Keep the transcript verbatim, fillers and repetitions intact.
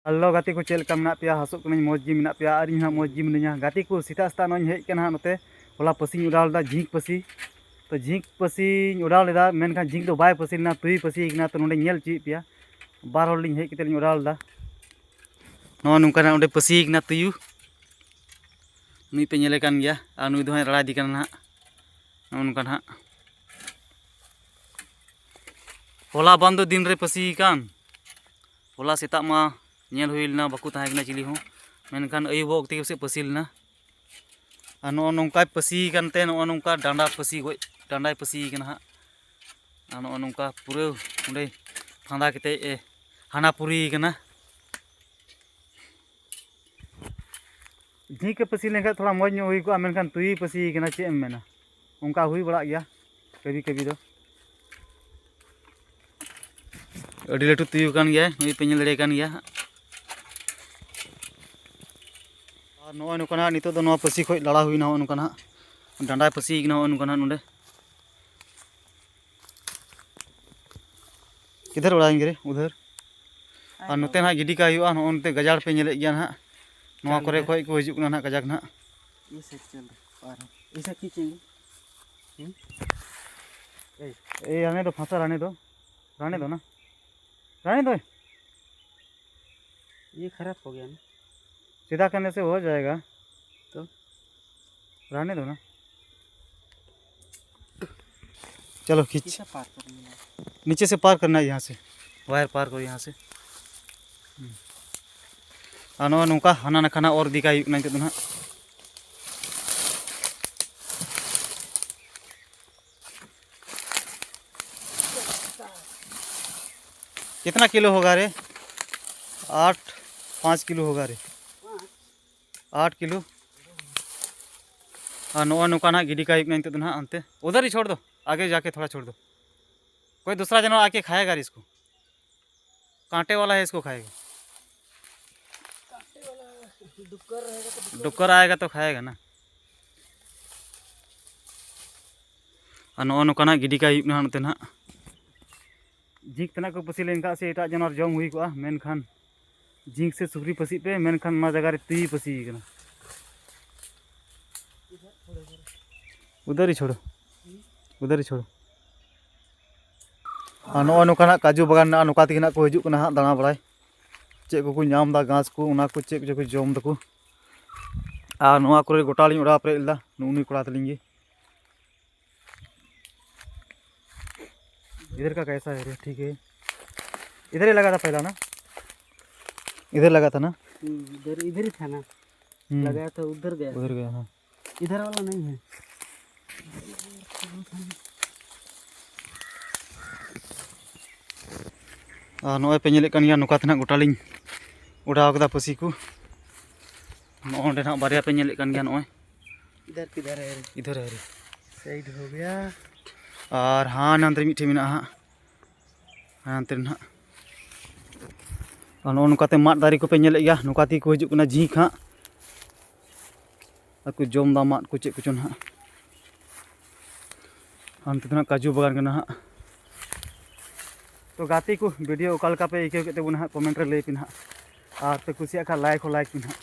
Hello ᱜᱟᱛᱮ ᱠᱚ, ᱪᱮᱫ ᱞᱮᱠᱟ ᱢᱮᱱᱟᱜ ᱯᱮᱭᱟ? ᱟᱥᱚᱜ ᱠᱟᱹᱱᱟᱹᱧ ᱢᱚᱡᱽ ᱜᱮ ᱢᱮᱱᱟᱜ ᱯᱮᱭᱟ ᱟᱨ ᱤᱧ ᱦᱚᱸ ᱢᱚᱡᱽ ᱜᱮ ᱢᱤᱱᱟᱹᱧᱟ᱾ ᱜᱟᱛᱮ ᱠᱚ, ᱥᱮᱛᱟᱜ ᱥᱮᱛᱟᱜ ᱱᱚᱜᱼᱚᱭ ᱤᱧ ᱦᱮᱡ ᱠᱟᱱᱟ ᱦᱟᱸᱜ ᱱᱚᱛᱮ᱾ ᱦᱚᱞᱟ ᱯᱟᱹᱥᱤᱧ ᱚᱰᱟᱣ ᱞᱮᱫᱟ, ᱡᱷᱤᱸᱠ ᱯᱟᱹᱥᱤ᱾ ᱛᱚ ᱡᱷᱤᱸᱠ ᱯᱟᱹᱥᱤᱧ ᱚᱰᱟᱣ ᱞᱮᱫᱟ, ᱢᱮᱱᱠᱷᱟᱱ ᱡᱷᱤᱸᱠ ᱫᱚ ᱵᱟᱭ ᱯᱟᱹᱥᱤ ᱞᱮᱱᱟ, ᱛᱩᱭᱩᱭ ᱯᱟᱹᱥᱤ ᱠᱟᱱᱟ᱾ ᱛᱚ ᱱᱚᱸᱰᱮᱧ ᱧᱮᱞ ᱦᱚᱪᱚᱭᱮᱫ ᱯᱮᱭᱟ, ᱵᱟᱨ ᱦᱚᱲ ᱞᱤᱧ ᱦᱮᱡ ᱠᱟᱛᱮ ᱞᱤᱧ ᱚᱰᱟᱣ ᱞᱮᱫᱟ᱾ ᱱᱚᱜᱼᱚ ᱱᱚᱝᱠᱟᱱᱟᱜ ᱚᱸᱰᱮ ᱯᱟᱹᱥᱤ ᱠᱟᱱᱟ ᱛᱩᱭᱩ, ᱱᱩᱭ ᱯᱮ ᱧᱮᱞᱮ ᱠᱟᱱ ᱜᱮᱭᱟ, ᱟᱨ ᱱᱩᱭ ᱫᱚ ᱦᱟᱸᱜ ᱨᱟᱲᱟᱭ ᱤᱫᱤ ᱠᱟᱱᱟ ᱱᱟᱦᱟᱜ᱾ ᱱᱚᱜᱼᱚ ᱱᱚᱝᱠᱟ ᱱᱟᱦᱟᱜ᱾ ᱦᱚᱞᱟ ᱵᱟᱝ ᱫᱚ ᱫᱤᱱ ᱨᱮ ᱯᱟᱹᱥᱤ ᱠᱟᱱ, ᱦᱚᱞᱟ ᱥᱮᱛᱟᱜ ᱢᱟ ᱧᱮᱞ ᱦᱩᱭ ᱞᱮᱱᱟ, ᱵᱟᱠᱚ ᱛᱟᱦᱮᱸ ᱠᱟᱱᱟ ᱪᱤᱞᱤ ᱦᱚᱸ, ᱢᱮᱱᱠᱷᱟᱱ ᱟᱹᱭᱩᱵᱚᱜ ᱚᱠᱛᱮ ᱜᱮ ᱯᱟᱹᱥᱤ ᱞᱮᱱᱟ᱾ ᱟᱨ ᱱᱚᱜᱼᱚ ᱱᱚᱝᱠᱟᱭ ᱯᱟᱹᱥᱤ ᱠᱟᱱᱛᱮ, ᱱᱚᱜᱼᱚ ᱱᱚᱝᱠᱟ ᱰᱟᱸᱰᱟ ᱯᱟᱹᱥᱤ, ᱜᱚᱡ ᱰᱟᱸᱰᱟᱭ ᱯᱟᱹᱥᱤ ᱠᱟᱱᱟ ᱦᱟᱸᱜ᱾ ᱟᱨ ᱱᱚᱜᱼᱚ ᱱᱚᱝᱠᱟ ᱯᱩᱨᱟᱹ ᱚᱸᱰᱮ ᱯᱷᱟᱸᱫᱟ ᱠᱟᱛᱮ ᱮ ᱦᱟᱱᱟ ᱯᱩᱨᱤ ᱠᱟᱱᱟ᱾ ᱡᱷᱤᱸᱠ ᱮ ᱯᱟᱹᱥᱤ ᱞᱮᱱᱠᱷᱟᱱ ᱛᱷᱚᱲᱟ ᱢᱚᱡᱽ ᱧᱚᱜ ᱦᱩᱭ ᱠᱚᱜᱼᱟ, ᱢᱮᱱᱠᱷᱟᱱ ᱛᱩᱭᱩᱭ ᱯᱟᱹᱥᱤ ᱠᱟᱱᱟ, ᱪᱮᱫ ᱮᱢ ᱢᱮᱱᱟ, ᱚᱱᱠᱟ ᱦᱩᱭ ᱵᱟᱲᱟᱜ ᱜᱮᱭᱟ ᱠᱟᱹᱵᱷᱤ ᱠᱟᱹᱵᱷᱤ ᱫᱚ᱾ ᱟᱹᱰᱤ ᱞᱟᱹᱴᱩ ᱛᱩᱭᱩ ᱠᱟᱱ ᱜᱮᱭᱟᱭ, ᱱᱩᱭ ᱯᱮ ᱧᱮᱞ ᱫᱟᱲᱮᱭᱟᱭ ᱠᱟᱱ ᱜᱮᱭᱟ ᱦᱟᱸᱜ᱾ ᱟᱨ ᱱᱚᱜᱼᱚᱭ ᱱᱚᱝᱠᱟ ᱱᱟᱦᱟᱜ ᱱᱤᱛᱚᱜ ᱫᱚ ᱱᱚᱣᱟ ᱯᱟᱹᱥᱤ ᱠᱷᱚᱡ ᱞᱟᱲᱟ ᱦᱩᱭᱱᱟ, ᱱᱚᱜᱼᱚᱭ ᱱᱚᱝᱠᱟ ᱱᱟᱦᱟᱜ ᱰᱟᱸᱰᱟᱭ ᱯᱟᱹᱥᱤ ᱠᱟᱱᱟ, ᱱᱚᱜᱼᱚᱭ ᱱᱚᱝᱠᱟ ᱱᱟᱦᱟᱜ ᱱᱚᱰᱮ᱾ ᱠᱤᱫᱷᱟᱨ ᱩᱲᱟᱭᱮᱝᱜᱮ ᱨᱮ? ᱩᱫᱷᱟᱨ᱾ ᱟᱨ ᱱᱚᱛᱮ ᱱᱟᱦᱟᱜ ᱜᱤᱰᱤ ᱠᱟᱜ ᱦᱩᱭᱩᱜᱼᱟ, ᱱᱚᱜᱼᱚ ᱱᱚᱛᱮ ᱜᱟᱡᱟᱲ ᱯᱮ ᱧᱮᱞᱮᱫ ᱜᱮᱭᱟ ᱱᱟᱦᱟᱜ, ᱱᱚᱣᱟ ᱠᱚᱨᱮ ᱠᱷᱚᱡ ᱠᱚ ᱦᱤᱡᱩᱜ ᱠᱟᱱᱟ ᱱᱟᱦᱟᱜ ᱠᱟᱡᱟᱠ ᱱᱟᱦᱟᱜ᱾ ये साइड चल रहा है, आ रहा है। ऐसा खींचेंगे। हम्म? ए, ए, रहने दो, फंसा रहने दो, रहने दो ना, रहने दो। ये खराब हो गया ना। सीधा करने से हो जाएगा। तो? रहने दो ना। चलो खींच। कैसे पार करना है? नीचे से पार करना है यहाँ से। वायर पार करो यहाँ से। ᱦᱩᱸ᱾ ᱟᱨ ᱱᱚᱜᱼᱚᱭ ᱱᱚᱝᱠᱟ ᱦᱟᱱᱟ ᱱᱟᱠᱷᱟ ᱱᱟᱜ ᱚᱨ ᱤᱫᱤ ᱠᱟᱜ ᱦᱩᱭᱩᱜ ᱠᱟᱱᱟ ᱱᱤᱛᱚᱜ ᱫᱚ ᱱᱟᱦᱟᱜ᱾ कितना किलो होगा रे? आठ, पाँच किलो होगा रे। आठ किलो। ᱟᱨ ᱱᱚᱜᱼᱚᱭ ᱱᱚᱝᱠᱟ ᱱᱟᱦᱟᱜ ᱜᱤᱰᱤ ᱠᱟᱜ ᱦᱩᱭᱩᱜ ᱠᱟᱱᱟ ᱱᱤᱛᱚᱜ ᱫᱚ ᱱᱟᱦᱟᱜ ᱚᱱᱛᱮ᱾ उधर ही छोड़ दो, आगे जाके थोड़ा छोड़ दो। कोई दूसरा जानवर आके खाएगा रे इसको। कांटे वाला है, इसको खाएगा। कांटे वाला डुक्कर रहेगा तो डुक्कर आएगा तो खाएगा ना। ᱟᱨ ᱱᱚᱜᱼᱚ ᱱᱚᱝᱠᱟᱱᱟᱜ ᱜᱤᱰᱤ ᱠᱟᱜ ᱦᱩᱭᱩᱜ ᱠᱟᱱᱟ ᱱᱚᱛᱮ ᱱᱟᱦᱟᱜ᱾ ᱡᱷᱤᱸᱠ ᱛᱮᱱᱟᱜ ᱠᱚ ᱯᱟᱹᱥᱤ ᱞᱮᱱᱠᱷᱟᱱ ᱥᱮ ᱮᱴᱟᱜ ᱡᱟᱱᱣᱟᱨ ᱡᱚᱢ ᱦᱩᱭ ᱠᱚᱜᱼᱟ, ᱢᱮᱱᱠᱷᱟᱱ ᱡᱷᱤᱸᱠ ᱥᱮ ᱥᱩᱠᱨᱤ ᱯᱟᱹᱥᱤ ᱯᱮ, ᱢᱮᱱᱠᱷᱟᱱ ᱚᱱᱟ ᱡᱟᱭᱜᱟ ᱨᱮ ᱛᱩᱭᱩ ᱯᱟᱹᱥᱤ ᱠᱟᱱᱟ᱾ ᱩᱫᱷᱟᱨ ᱦᱤ ᱪᱷᱳᱲᱳ, ᱩᱫᱷᱟᱨ ᱦᱤ ᱪᱷᱳᱲᱳ᱾ ᱟᱨ ᱱᱚᱜᱼᱚᱭ ᱱᱚᱝᱠᱟᱱᱟᱜ ᱠᱟᱡᱩ ᱵᱟᱜᱟᱱ ᱢᱮᱱᱟᱜᱼᱟ, ᱱᱚᱝᱠᱟ ᱛᱮᱜᱮ ᱱᱟᱜ ᱠᱚ ᱦᱤᱡᱩᱜ ᱠᱟᱱᱟ ᱦᱟᱸᱜ ᱫᱟᱬᱟ ᱵᱟᱲᱟᱭ᱾ ᱪᱮᱫ ᱠᱚᱠᱚ ᱧᱟᱢ ᱮᱫᱟ, ᱜᱷᱟᱥ ᱠᱚ, ᱚᱱᱟ ᱠᱚ ᱪᱮᱫ ᱠᱚᱪᱚ ᱠᱚ ᱡᱚᱢ ᱫᱟᱠᱚ᱾ ᱟᱨ ᱱᱚᱣᱟ ᱠᱚᱨᱮ ᱜᱚᱴᱟ ᱞᱤᱧ ᱚᱰᱟᱣ ᱯᱮᱨᱮᱡ ᱞᱮᱫᱟ, ᱱᱩᱜᱼᱩ ᱱᱩᱭ ᱠᱚᱲᱟ ᱛᱟᱹᱞᱤᱧ ᱜᱮ᱾ इधर का कैसा है रे? ठीक है, इधर ही लगा था पहला ना, इधर लगा था ना? हम्म, इधर, इधर ही था ना, हम्म, लगाया था, उधर गया। उधर गया, हाँ। इधर वाला नहीं है। ᱟᱨ ᱱᱚᱜᱼᱚᱭ ᱯᱮ ᱧᱮᱞᱮᱫ ᱠᱟᱱ ᱜᱮᱭᱟ, ᱱᱚᱝᱠᱟ ᱛᱮ ᱱᱟᱦᱟᱜ ᱜᱚᱴᱟ ᱞᱤᱧ ᱚᱰᱟᱣ ᱠᱟᱫᱟ ᱯᱟᱹᱥᱤ ᱠᱚ᱾ ᱱᱚᱜᱼᱚ ᱱᱚᱸᱰᱮ ᱱᱟᱦᱟᱜ ᱵᱟᱨᱭᱟ ᱯᱮ ᱧᱮᱞᱮᱫ ᱠᱟᱱ ᱜᱮᱭᱟ, ᱱᱚᱜᱼᱚᱭ᱾ इधर किधर है? इधर है रे। साइड हो गया। ᱟᱨ ᱦᱟᱱᱟ ᱱᱟᱱᱛᱮ ᱨᱮ ᱢᱤᱫᱴᱷᱮᱱ ᱢᱮᱱᱟᱜᱼᱟ ᱦᱟᱸᱜ, ᱦᱟᱱᱛᱮ ᱨᱮ ᱱᱟᱦᱟᱜ᱾ ᱟᱨ ᱱᱚᱜᱼᱚ ᱱᱚᱝᱠᱟᱛᱮ ᱢᱟᱫ ᱫᱟᱨᱮ ᱠᱚᱯᱮ ᱧᱮᱞᱮᱫ ᱜᱮᱭᱟ, ᱱᱚᱝᱠᱟ ᱛᱮᱜᱮ ᱠᱚ ᱦᱤᱡᱩᱜ ᱠᱟᱱᱟ ᱡᱷᱤᱸᱠ ᱦᱟᱸᱜ᱾ ᱟᱨ ᱠᱚ ᱡᱚᱢ ᱫᱟ ᱢᱟᱫ ᱠᱚ ᱪᱮᱫ ᱠᱚᱪᱚ ᱱᱟᱦᱟᱜ᱾ ᱦᱟᱱᱛᱮ ᱫᱚ ᱱᱟᱦᱟᱜ ᱠᱟᱡᱩ ᱵᱟᱜᱟᱱ ᱠᱟᱱᱟ ᱦᱟᱸᱜ᱾ ᱛᱚ ᱜᱟᱛᱮ ᱠᱚ, ᱵᱷᱤᱰᱤᱭᱳ ᱚᱠᱟ ᱞᱮᱠᱟ ᱯᱮ ᱟᱹᱭᱠᱟᱹᱣ ᱠᱮᱫ ᱛᱟᱵᱚᱱᱟ ᱦᱟᱸᱜ, ᱠᱚᱢᱮᱱᱴ ᱨᱮ ᱞᱟᱹᱭ ᱯᱮ ᱱᱟᱦᱟᱜ᱾ ᱟᱨ ᱯᱮ ᱠᱩᱥᱤᱭᱟᱜ ᱠᱷᱟᱱ ᱞᱟᱭᱤᱠ ᱦᱚᱸ ᱞᱟᱭᱤᱠ ᱯᱮ ᱱᱟᱦᱟᱜ᱾